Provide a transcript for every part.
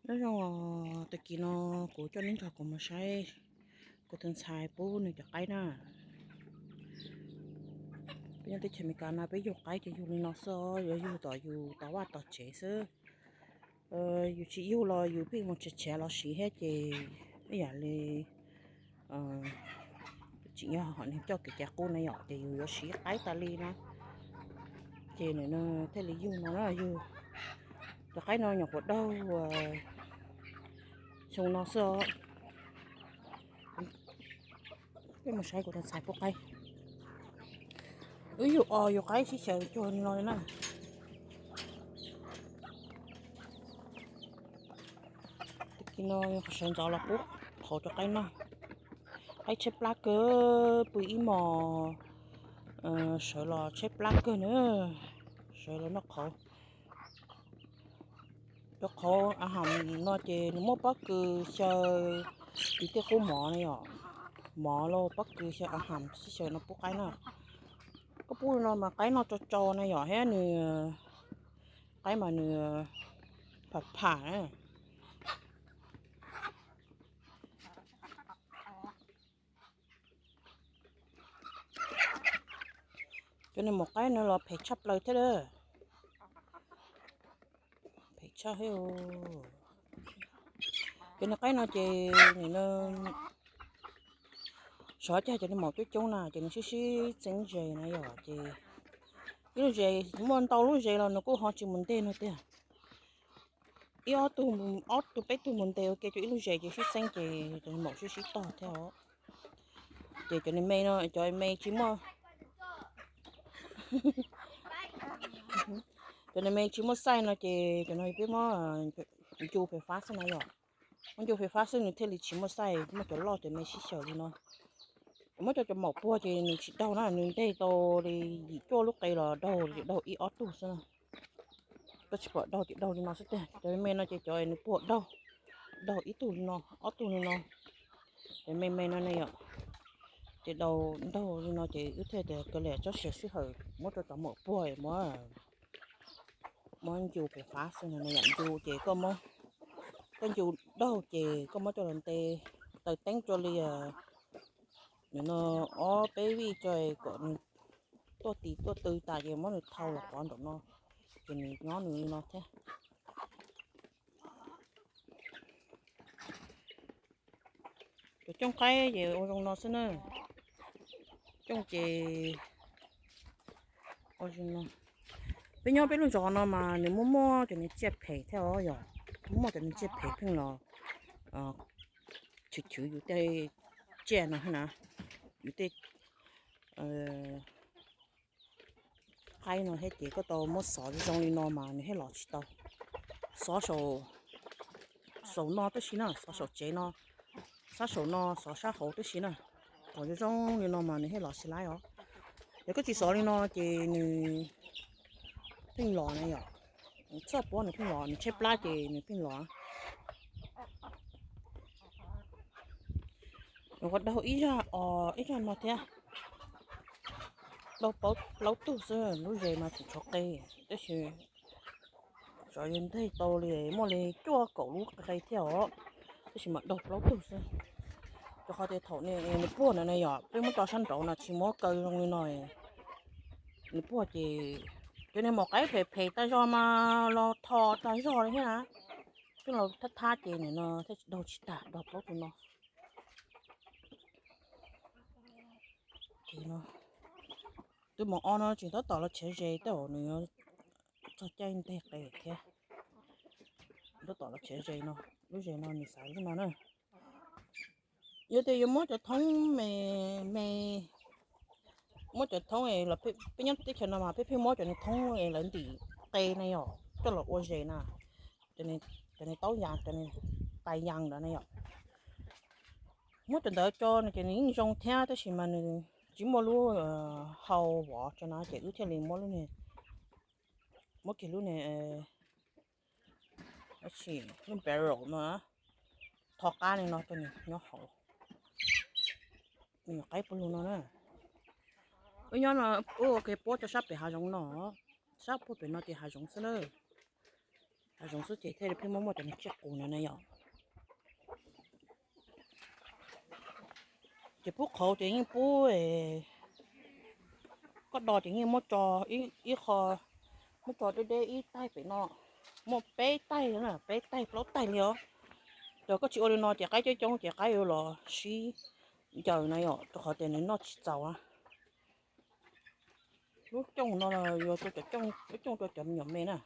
Nyob zoo, tag kis no kuv coj nej nrog kuv mus saib kuv tus ntxhais pub nws cov qaib na. Peb nyob teb chaws Amelikas no peb yug qaib ces yug li no xwb, yuav yug tom yus tau vaj tau tsev xwb. Yus tsis yug los yus pheej mus tshav tshav los siv thiab ces ib yam li tsis yog hom neeg coj kev cai qub na yom, ces yus yuav siv qaib tas li na. Ces nws thiaj li yug no na, yug cov qaib no nyuam qhuav daug xyoo no xwb os. Peb mus saib kuv tus ntxhais pub qaib. Wb yug os, yug qaib sib xyaw cuag li no li na. Tag kis no sawv ntxov los pub qhauv rau qaib noj. Qaib tshaib plab kawg, pw ib hmos sawv los tshaib plab kawg na. Sawv los noj qhauv. Cov qhauv a ham no ces nws muaj pob kws xyaw, tiv tej qub mov na yom, mov los pob kws xyaw a ham sib xyaw no pub qaib na. Koj pub no mas qaib noj tsau tsau na yom, thiab nws, qaib mas nws pham pham na. Cov niag maum qaib no los phem tshaj plaws thiab lawm. Phem tshaj thiab. Cov niag qaib no ces nim no xyov cas cov niag maum coob coob na ces nws sib sib txeeb zes na yom, ces ib lub zes, muaj ntau lub zes los nws kuj ho tsis mus ntej no tiag. Ib ob tug, ob tug peb tug mus ntes ua ke rau ib lub zes ces sib txeeb ces cov maum sib sib tog thiab os. Ces cov niag me no, cov me tsis muaj, cov niag me tsis muaj xaij no ces cov no peb muab ncu fais fab xwb na yom. Muab ncu fais fab xwb nws thiaj li tsis muaj xaij, muab cov loj cov me sib xyaw li no. Muab cov, cov maum puag ces nws tsis daug na, nws nteg tau li yim cuaj lub qe los daug, daug ib ob tug xwb na. Koj tsis pom daug ces daug li no xwb tiag. Cov me me no ces cov nws puag daug, daug ib tug li no, ob tug li no. Cov me me no ne yom, ces daug ntaug li no ces wb thiaj tias kav liam tsob siav sij hawm muab rau cov maum puag muab, muab ncu fais fab xwb no yom. Ncu ces koj muab, koj ncu daug ces koj muab coj los ntes taws teeb rau li nim no ob peb vij tso kom nws tuaj tis tuaj tw tas ces muab nws thau los pov nraum no, ces nws nyob nws li no thiab. Cov cooj qaib ces ua zoo no xwb na. Cooj ces ua zoo no. Peb nyob peb lub zos no mas nws muaj muaj cov niag tsiaj phem thiab os yom. Muaj muaj cov niag tsiaj phem pheej los chwv chwv yus tej tsiaj no na, yus tej qaib no thiab ces koj tau muab xov zoo li no mas nws thiaj los tsis tau. Xov saum, saum no tib si na, xov saum tsev no, sab saum no, xov sab hauv tib si na. Xov zoo zoo li no mas nws thiaj los tsis laib os. Yog koj tsis xov li no ces nws pheej los na yom. Txoj puab nws pheej los, nws tshaib plab ces nws pheej los. Nws ua daug ib zaj os, ib zaj no thiab. Daug plaub tug xwb, lub zes mas tseem tshuav qe, tab sis tsov yeej nteg tau li muaj li cuaj kaum lub qe thiab os, tab sis mas daug plaub tug xwb. Rau qhov tias thaum nws puag ntawd na yom, peb muab tso sab nraud no tsis muab kaw zoo li no. Nws puag ces cov niag maum qaib phem phem tag zog mas los tho tag zog li thiab na. Twb los thab thab ces nim no thiaj tsis daug tsis tag, daug plaub tug no. Ces no, tus maum ob no tseem tab tom los tshav zes tej zaum nws yuav txog caij nteg qe thiab. Tab tom los tshav zes no, lub zes no nws xaiv lub no na. Yog tias yuav muab cov thoob me me, muab cov thoob es los peb nyob teb chaws no mas peb pheej muab cov niag thoob es lawv ntim qe na yom, coj los ua zes na. Cov niag taub yas, cov niag tais yas ntawd na yom. Muab cov ntawd tso no ces nws yeej zoo thiab, tab sis mas nws tsis muaj lub hau vov tso na, ces wb thiaj li muab lub niag, muab kiag lub niag, lub barrel no, tho qab li no rau nws nyob hauv. Nws nyuam qaib puag lug no na. Wb nyob no, wb ua ke puab rau sab pem hav zoov no, sab puag pem no ces hav zoov xwb na. Hav zoov xwb ces thiaj li pheej muaj muaj cov niag tsiaj qus no na yom. Ces pub qhauv ces yeej pub, koj do ces yeej muab tso ib qho, muab tso deb deb ib taig pem no, muaj peb taig na, peb taig plaub taig li os. Ces koj tsis ua li no ces qaib coob coob ces qaib yuav los sib ncaws na yom, rau qhov tias nws noj tsis txaus. Lub cooj no yog rau cov cooj, lub cooj rau cov me nyuam me na.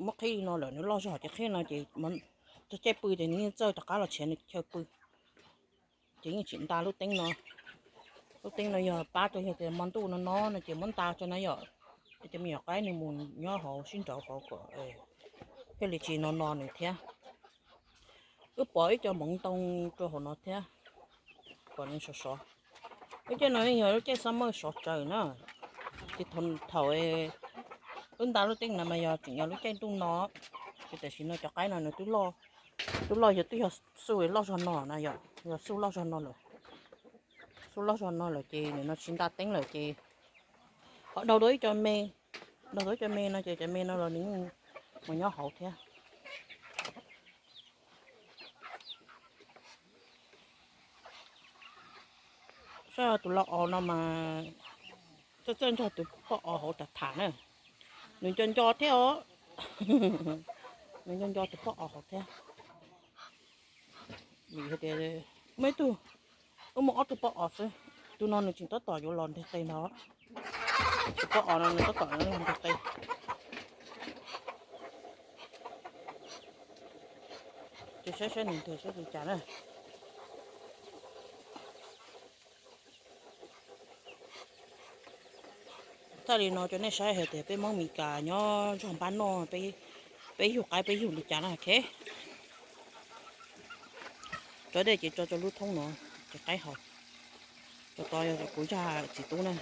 Muab qhib li no lawm nws loj zog ces qhib no ces caij pw ces nws yeej txawj rov qab los tshiav nws chaw pw. Ces yeej tsis nta lub teeb no. Lub teeb no yog pab rau yog tias hmo ntuj no no no ces muab nta tso na yom, es cov me nyuam qaib nws mus nyob hauv sib nraud hauv kom thiaj li tsis no no nws thiab. Wb pov ib co hmoov ntoo rau hauv no thiab kom nws sov sov. Lub caij no yog lub caij summer sov tsawv na, ces thaum wb nta lub teeb no mas yog tseem yog lub caij ntuj no, ces tam sim no cov qaib no nws twb loj, yog twb yog xuj loj zog no na yom, yog xuj loj zog no lawm, xuj loj zog no lawm ces nws no tsis nta teeb lawm ces ho dhau dua ib co me, dhau dua ib co me no ces cov me no los nws mus nyob hauv thiab. Saib tus lau os no mas txawj txawj nrog tus poj os hauv tham tham na. Nws nco nco thiab os. Nws nco nco tus poj os hauv thiab. Vim hais tias muaj ib tug, wb muaj ob tug poj os xwb, tus no nws tseem tab tom yuav los ntiag qe no. Tus poj os no nws tab tom yuav los ntiag qe. Ces saib saib nws ntiag saib li cas na. Txawm li no rau nej saib hais tias peb Hmoob Mes Kas nyob zog npab noj, peb yug qaib peb yug li cas na, ok. Tso dej ces tso rau lub thoob no, ces qaib haus. Cov tod yog kuv zaj txiv tub na.